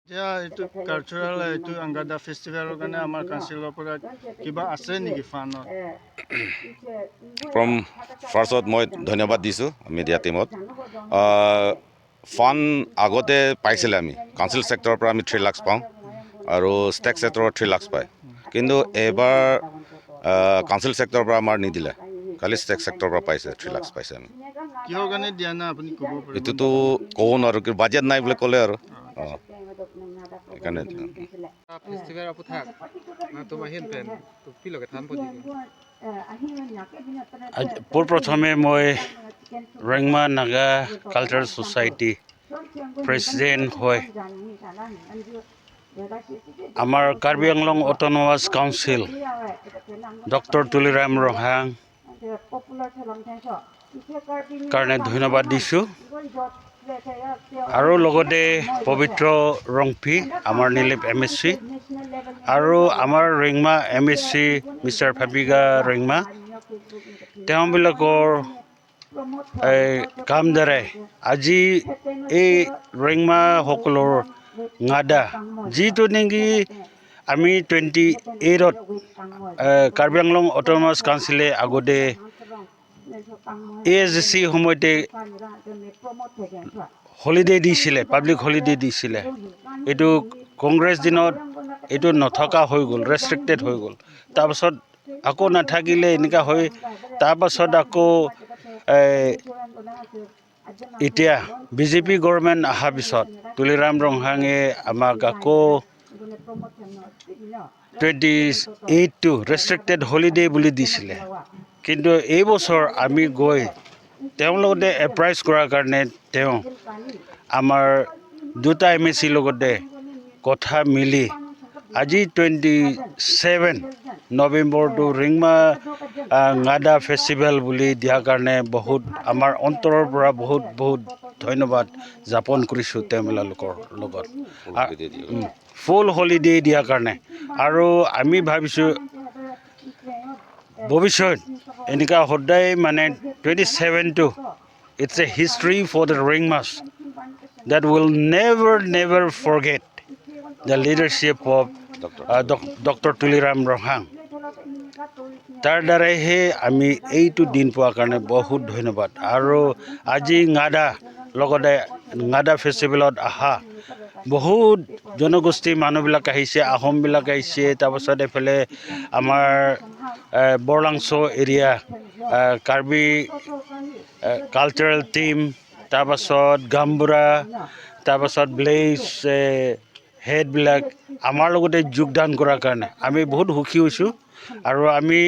এতিয়া এইটো কালচাৰেল, এইটো আংগাদা ফেষ্টিভেলৰ কাৰণে আমাৰ কাউন্সিলৰ পৰা কিবা আছে নেকি ফাণ্ডত? ফ্ৰম ফাৰ্ষ্টত মই ধন্যবাদ দিছোঁ মিডিয়া টীমত। ফাণ্ড আগতে পাইছিলে, আমি কাউন্সিল ছেক্টৰৰ পৰা আমি 3 লাখছ পাওঁ আৰু ষ্টেট ছেক্টৰত 3 লাখছ পায়। কিন্তু এইবাৰ কাউন্সিল ছেক্টৰৰ পৰা আমাৰ নিদিলে, খালি ষ্টেট ছেক্টৰৰ পৰা পাইছে, 3 লাখছ পাইছে আমি। কিহৰ কাৰণে দিয়া নাই, আপুনি ক'ব পাৰিব? এইটোতো ক'ব নোৱাৰোঁ, কিন্তু বাজেট নাই বুলি ক'লে আৰু সেইকাৰণে। Festival aputhak na tuma hin pen tu pilo ke than podi. পোনপ্ৰথমে মই Rengma Naga cultural society president হৈ আমাৰ Karbi Anglong autonomous council doctor Tuliram Ronghang কাৰণে ধন্যবাদ দিছোঁ আৰু লগতে পবিত্ৰ ৰংপি, আমাৰ নিলিপ এমএচি আৰু আমাৰ ৰেংমা এমএচি মিষ্টাৰ ফাবিগা ৰেংমা, তেওঁবিলাকৰ এই কাম দ্বাৰাই আজি এই ৰেংমাসকলৰ ঙাদা, যিটো নেকি আমি 28ত কাৰ্বি আংলং অট'নমাছ কাউন্সিলে আগতে এএছডিচি সময়তে হলিডে দিছিলে, পাব্লিক হলিডে দিছিলে। এইটো কংগ্ৰেছ দিনত এইটো নথকা হৈ গ'ল, ৰেষ্ট্ৰিক্টেড হৈ গ'ল। তাৰপাছত আকৌ নাথাকিলে, এনেকুৱা হৈ তাৰপাছত আকৌ এতিয়া বিজেপি গভৰ্ণমেণ্ট অহাৰ পিছত তুলিৰাম ৰংহাঙে আমাক আকৌ 28টো ৰেষ্ট্ৰিক্টেড হলিডে বুলি দিছিলে। কিন্তু এই বছৰ আমি গৈ তেওঁৰ লগতে এপ্ৰাইজ কৰাৰ কাৰণে তেওঁ আমাৰ দুটা এমএচিৰ লগতে কথা মিলি আজি 27 নৱেম্বৰটো ৰিংমা ঙাদা ফেষ্টিভেল বুলি দিয়াৰ কাৰণে বহুত আমাৰ অন্তৰৰ পৰা বহুত বহুত ধন্যবাদ যাপন কৰিছোঁ তেওঁলোকৰ লগত ফুল হলিডে দিয়াৰ কাৰণে। আৰু আমি ভাবিছোঁ ভৱিষ্যত এনেকুৱা সদায় মানে 27টো it's a history for the Rengmas that will never, never forget the leadership of Doctor Tuliram Ronghang. তাৰ দ্বাৰাইহে আমি এইটো দিন পোৱাৰ কাৰণে বহুত ধন্যবাদ। আৰু আজি ঙাদা লগতে ঙাদা ফেষ্টিভেলত অহা বহুত জনগোষ্ঠীৰ মানুহবিলাক আহিছে, আহোমবিলাক আহিছে, তাৰপাছত এইফালে আমাৰ বৰলাংচ এৰিয়া কাৰ্বি কালচাৰেল টীম, তাৰপাছত গামবুঢ়া, তাৰপাছত ভিলেজ হেডবিলাক আমাৰ লগতে যোগদান কৰাৰ কাৰণে আমি বহুত সুখী হৈছোঁ। আৰু আমি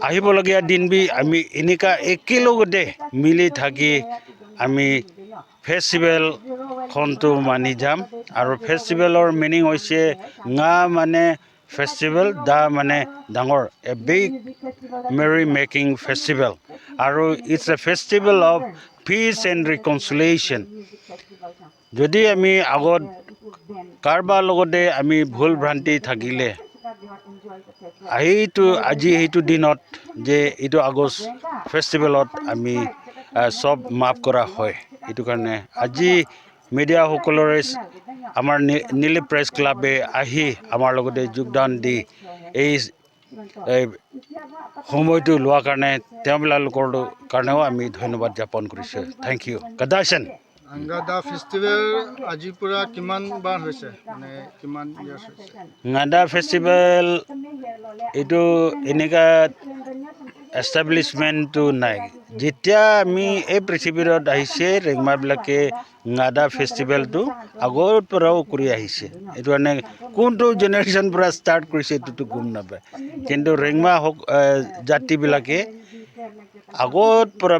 আহিবলগীয়া দিন বি আমি এনেকুৱা একেলগতে মিলি থাকি আমি ফেষ্টিভেলখনটো মানি যাম। আৰু ফেষ্টিভেলৰ মিনিং হৈছে ঙা মানে ফেষ্টিভেল, দা মানে ডাঙৰ, a big merry making festival আৰু it's a festival of peace and reconciliation. যদি আমি আগত কাৰোবাৰ লগতে আমি ভুল ভ্ৰান্তি থাকিলে সেইটো আজি সেইটো দিনত যে এইটো আগষ্ট ফেষ্টিভেলত আমি চব মাফ কৰা হয়। এইটো কাৰণে আজি মিডিয়াসকলৰে আমাৰ নীলি প্ৰেছ ক্লাবে আহি আমাৰ লগতে যোগদান দি এই সময়টো লোৱাৰ কাৰণে তেওঁবিলাকৰ কাৰণেও আমি ধন্যবাদ জ্ঞাপন কৰিছোঁ। Thank U কাদাইচন। আংগাদা ফেষ্টিভেল আজিৰ পৰা কিমান বাৰ হৈছে, মানে কিমান ইয়াৰ্ছ হৈছে? ঙাদা ফেষ্টিভেল এইটো এনেকুৱা এষ্টাব্লিছমেণ্টটো নাই। যেতিয়া আমি এই পৃথিৱীত আহিছে, ৰেংমাবিলাকে ঙাদা ফেষ্টিভেলটো আগৰ পৰাও কৰি আহিছে। এইটো কাৰণে কোনটো জেনেৰেশ্যন পৰা ষ্টাৰ্ট কৰিছে, এইটোতো গম নাপায়। কিন্তু ৰেংমা হওক জাতিবিলাকে আগত পৰা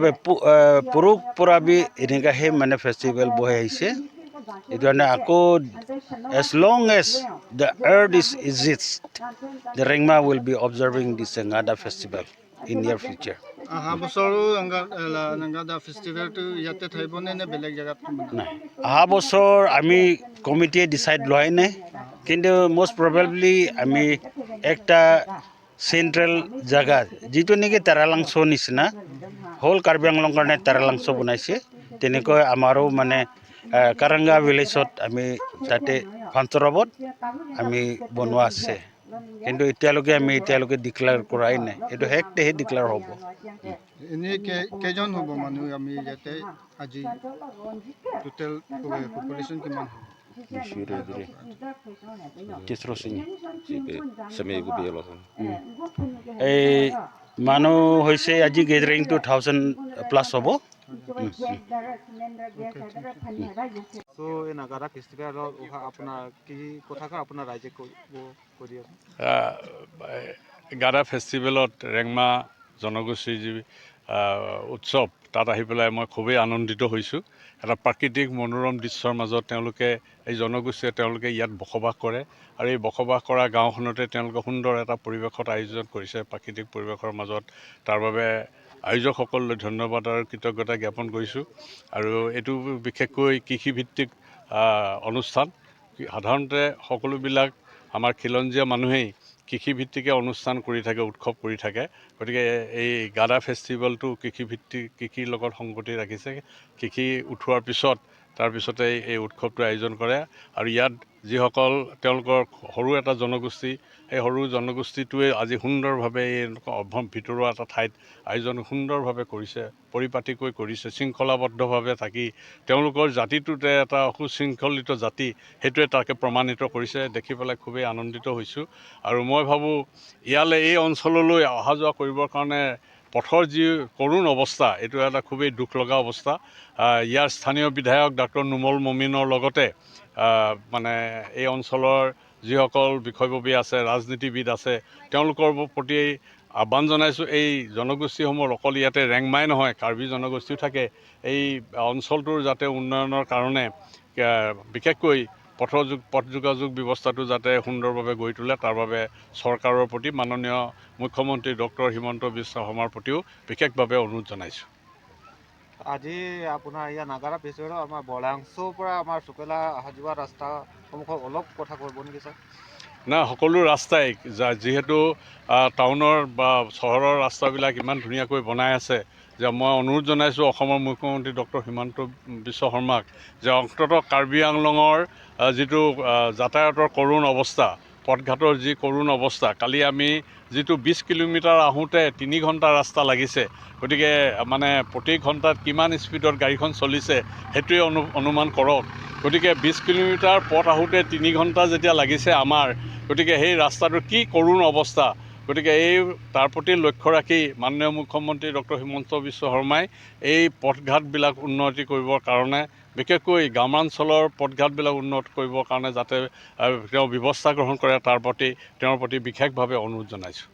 পুৰুষ পৰা বি এনেকুৱাহে মানে ফেষ্টিভেল বহাই আহিছে। এইটো কাৰণে আকৌ as long as the earth is exist, the Rengma will be observing this Ngada festival in near future. অহা বছৰো আংগাদা ফেষ্টিভেলটো ইয়াতে থাকিবনে নে বেলেগ জেগাত? নাই, অহা বছৰ আমি কমিটিয়ে ডিচাইড লোৱাই নাই। কিন্তু মষ্ট প্ৰবেবলি আমি একটা চেণ্ট্ৰেল জেগা, যিটো নেকি তাৰালাংচ' নিচিনা হ'ল, কাৰ্বি আংলং কাৰণে তাৰালাংচ' বনাইছে, তেনেকৈ আমাৰো মানে কাৰাংগা ভিলেজত আমি তাতে ফাঞ্চৰাবত আমি বনোৱা আছে। কিন্তু এতিয়ালৈকে আমি এতিয়ালৈকে ডিক্লেয়াৰ কৰাই নাই। এইটো শেষতেহে ডিক্লেয়াৰ হ'ব। এনেই কেইজন হ'ব মানুহ আমি ইয়াতে আজি টোটেল পপুলেশ্যন কিমান হ'ব? এই মানুহ হৈছে আজি গেডাৰিংটো 1000+ হ'ব। চ' এই নাগাৰা ফেষ্টিভেলত আপোনাৰ কি কথা আপোনাৰ ৰাইজে কৈ দিয়ক। গাদা ফেষ্টিভেলত ৰেংমা জনগোষ্ঠীৰ যি উৎসৱ, তাত আহি পেলাই মই খুবেই আনন্দিত হৈছোঁ। এটা প্ৰাকৃতিক মনোৰম দৃশ্যৰ মাজত তেওঁলোকে এই জনগোষ্ঠীয়ে তেওঁলোকে ইয়াত বসবাস কৰে আৰু এই বসবাস কৰা গাঁওখনতে তেওঁলোকে সুন্দৰ এটা পৰিৱেশত আয়োজন কৰিছে, প্ৰাকৃতিক পৰিৱেশৰ মাজত। তাৰ বাবে আয়োজকসকললৈ ধন্যবাদ আৰু কৃতজ্ঞতা জ্ঞাপন কৰিছোঁ। আৰু এইটো বিশেষকৈ কৃষিভিত্তিক অনুষ্ঠান। সাধাৰণতে সকলোবিলাক আমাৰ খিলঞ্জীয়া মানুহেই কৃষিভিত্তিকে অনুষ্ঠান কৰি থাকে, উৎসৱ কৰি থাকে। গতিকে এই গাদা ফেষ্টিভেলটো কৃষিভিত্তিক, কৃষিৰ লগত সংগতি ৰাখিছে। কৃষি উঠোৱাৰ পিছত তাৰপিছতে এই উৎসৱটো আয়োজন কৰে। আৰু ইয়াত যিসকল তেওঁলোকৰ সৰু এটা জনগোষ্ঠী, সেই সৰু জনগোষ্ঠীটোৱে আজি সুন্দৰভাৱে এই ভিতৰুৱা এটা ঠাইত আয়োজন সুন্দৰভাৱে কৰিছে, পৰিপাটিকৈ কৰিছে, শৃংখলাবদ্ধভাৱে থাকি তেওঁলোকৰ জাতিটোতে এটা সুশৃংখলিত জাতি, সেইটোৱে তাকে প্ৰমাণিত কৰিছে। দেখি পেলাই খুবেই আনন্দিত হৈছোঁ। আৰু মই ভাবোঁ ইয়ালৈ এই অঞ্চললৈ অহা যোৱা কৰিবৰ কাৰণে পথৰ যি কৰুণ অৱস্থা, এইটো এটা খুবেই দুখ লগা অৱস্থা। ইয়াৰ স্থানীয় বিধায়ক ডাক্তৰ নোমল মমিনৰ লগতে মানে এই অঞ্চলৰ যিসকল বিষয়ববীয়া আছে, ৰাজনীতিবিদ আছে, তেওঁলোকৰ প্ৰতি আহ্বান জনাইছোঁ। এই জনগোষ্ঠীসমূহৰ অকল ইয়াতে ৰেংমাই নহয়, কাৰ্বি জনগোষ্ঠীও থাকে, এই অঞ্চলটোৰ যাতে উন্নয়নৰ কাৰণে বিশেষকৈ পথ যোগাযোগ ব্যৱস্থাটো যাতে সুন্দৰভাৱে গঢ়ি তোলে, তাৰ বাবে চৰকাৰৰ প্ৰতি মাননীয় মুখ্যমন্ত্ৰী ডক্টৰ হিমন্ত বিশ্ব শৰ্মাৰ প্ৰতিও বিশেষভাৱে অনুৰোধ জনাইছোঁ। আজি আপোনাৰ ইয়াৰ নাগাৰা ফেষ্টিভেলত আমাৰ বলাংচুৰ পৰা আমাৰ চুকেলা অহা যোৱা ৰাস্তা সন্মুখত অলপ কথা ক'ব নেকি ছাৰ? না, সকলো ৰাস্তাই যিহেতু টাউনৰ বা চহৰৰ ৰাস্তাবিলাক ইমান ধুনীয়াকৈ বনাই আছে যে মই অনুৰোধ জনাইছোঁ অসমৰ মুখ্যমন্ত্ৰী ডক্টৰ হিমন্ত বিশ্ব শৰ্মাক যে অন্ততঃ কাৰ্বি আংলঙৰ যিটো যাতায়াতৰ কৰুণ অৱস্থা, পথ ঘাটৰ যি কৰুণ অৱস্থা, কালি আমি যিটো 20 কিলোমিটাৰ আহোঁতে 3 ঘণ্টা ৰাস্তা লাগিছে, গতিকে মানে প্ৰতি ঘণ্টাত কিমান স্পীডত গাড়ীখন চলিছে সেইটোৱে অনুমান কৰক। গতিকে 20 কিলোমিটাৰ পথ আহোঁতে 3 ঘণ্টা যেতিয়া লাগিছে আমাৰ, গতিকে সেই ৰাস্তাটোৰ কি কৰুণ অৱস্থা। গতিকে এই তাৰ প্ৰতি লক্ষ্য ৰাখি মাননীয় মুখ্যমন্ত্ৰী ডক্টৰ হিমন্ত বিশ্ব শৰ্মাই এই পথ ঘাটবিলাক উন্নতি কৰিবৰ কাৰণে, বিশেষকৈ গ্ৰামাঞ্চলৰ পথ ঘাটবিলাক উন্নত কৰিবৰ কাৰণে যাতে তেওঁ ব্যৱস্থা গ্ৰহণ কৰে, তাৰ প্ৰতি তেওঁৰ প্ৰতি বিশেষভাৱে অনুৰোধ জনাইছোঁ।